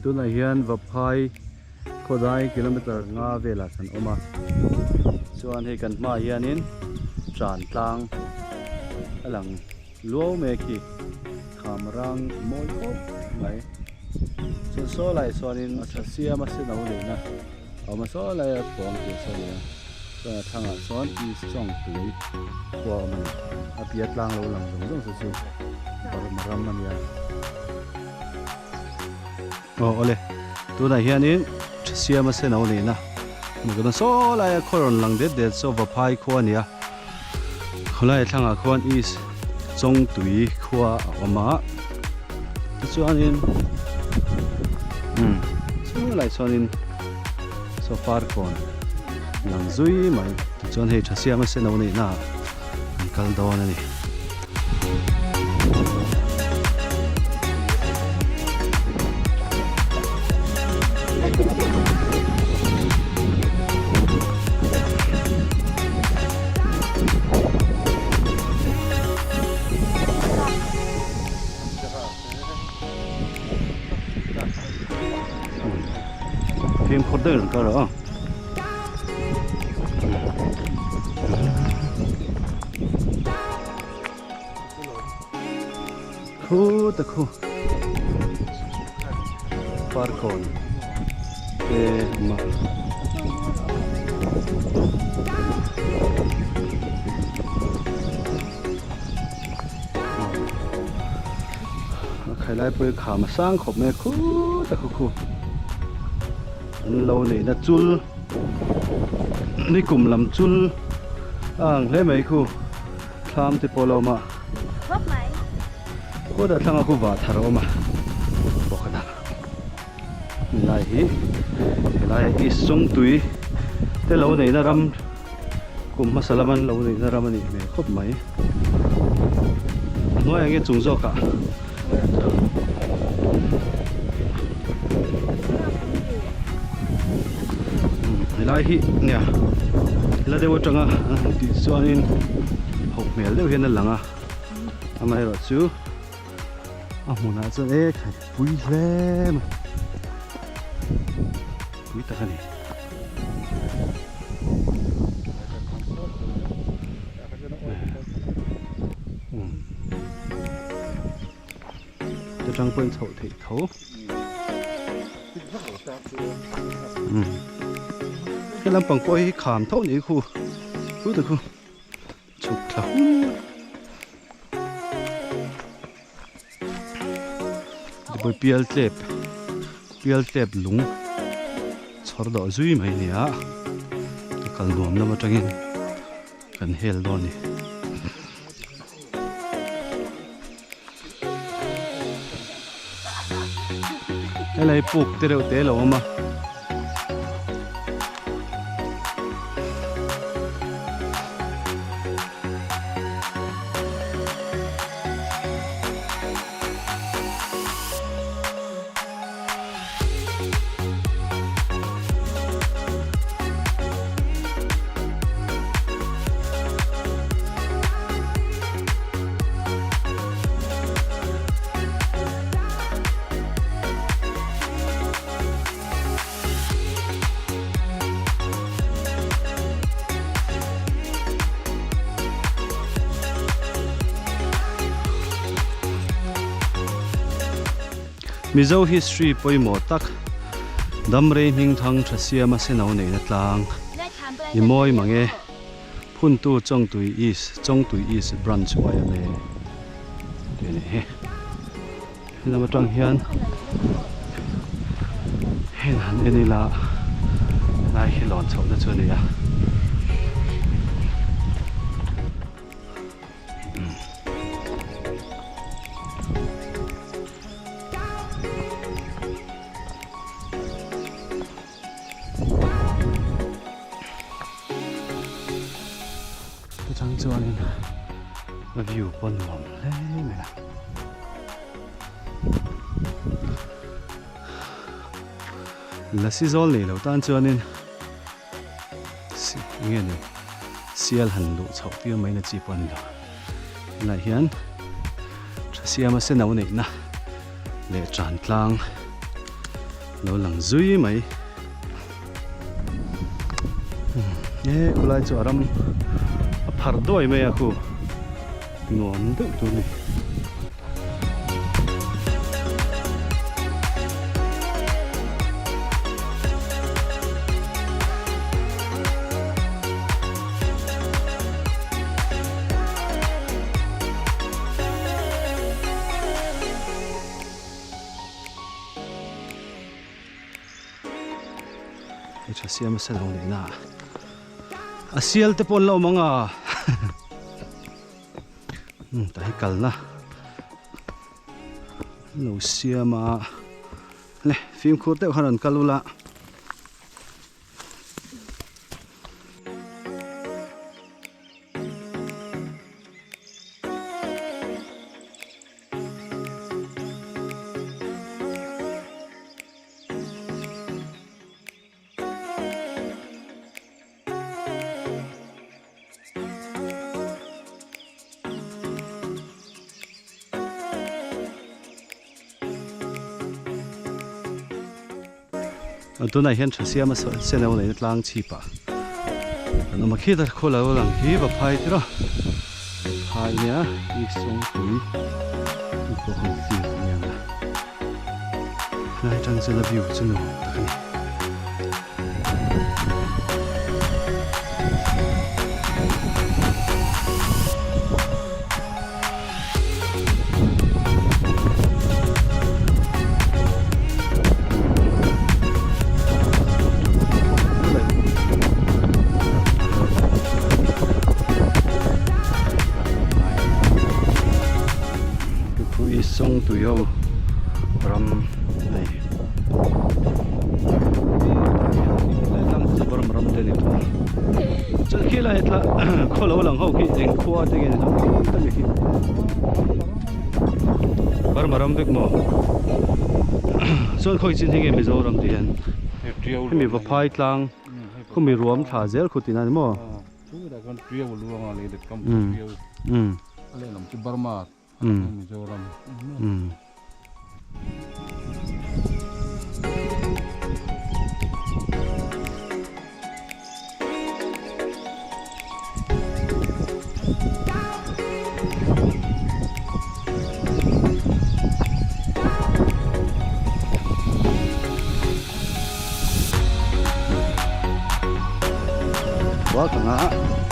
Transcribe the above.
Tunah hian Vaphai khawdai kilometer nga velah kan awm a, chuan hei kan hmaah hianin tan tlang a lang luau mai a khi kham rang mawi khawp mai. Chuan saw laiah chuanin a tha siam a senno neihna a awm a, saw laia pawng tih saw a ni a, chuan a thlangah chuan East Chawngtui khua a awm a ni. A piah tlang lo lang zawng zawng chu chu Burma ram a nia. Aw awle, tunah hianin tha siam a senno neihna hmuh tur a saw laia khaw rawn lang det det saw Vaphai khua a ni a, khawlai thlangah khuan East Chawngtui khua a awm a, tichuanin umm chulaiah chuanin saw Farkawn lang zui mai tichuan hei tha siam a senno neihna ah an kal dawn a ni. Fimkhur deuhin an kal a. Khu ta khu Farkawn te awm a. A khailai pawh hi kham a sang khawp mai a khu ta khu khu an lo neihna chul nikum lam chul a ang hle mai khu. Thlam te pawh a lo awm a. Khawp mai. Kawt ah thlang a khu vah thar a awm a bawk a dah. Helai hi helai ah East Chawngtui te lo neihna ram kum hmasa lama an lo neihna ram a nih hmel khawp mai. A hnuaiah nge chung zawk ah. Helai hi nia la deuh atanga an han tih chuanin hauh hmel deuh hian a lang a amaherawh chu a hmunah chuan e khat pui hle mai pui tak a ni. Te tang pawhin chhoh theih tho. He lampang pawh hi kham tho ni khu khu te khu chhuk thla hun. Tipawh pial tlep pial tlep lung chhawr dawh zui mai a ni a a kal nuam lam atangin kan hel dawn a ni. Helai puk te reuh te a lo awm a. Mizo history pawimawh tak Damrei hmingthang tha siama senau neihna tlang i mawi mang e. Phuntu Chawngtui East, Chawngtui East Branch YMA tih a nih hi. Helam atang hian heng han en ila helai hi lawn chhohna chu a ni a. Chutang chuanin a view pawh nuam hle mai a. Lasi zawl nei lo tan chuanin enge ni sial han luh chhoh tir mai na chi pawh a ni lo. Tunah hian tha siama senau neihna leh tan tlang. Lo lang zui mai. E khulai chu a ram a pharh duai mai a khu nuam deuh tur a ni. Hei tha siam a sen ho neihna a sial te pawh an la awm ang a umm tah hi kalna an lo siam a le fimkhur deuh khan rawn kal ula. Tunah hian tha siama senau neihna tlang chhip ah an awm a khita khaw lo lang hi va phai tir a phai nia i sawngpui i pawh han field a nia helai atang chuan a view chu nuam tak a ni. Tupui sawngtui ho ram nei ram ram te ni thung chuan khi lai tla khaw lo lang ho khi eng khua te nge ni thung ta mi khi Burma ram vek maw chuan khawi chin hi nge Mizoram tih hian hemi Vaphai tlang khumi ruam thla zel khut tihna a ni maw umm. Wak anga.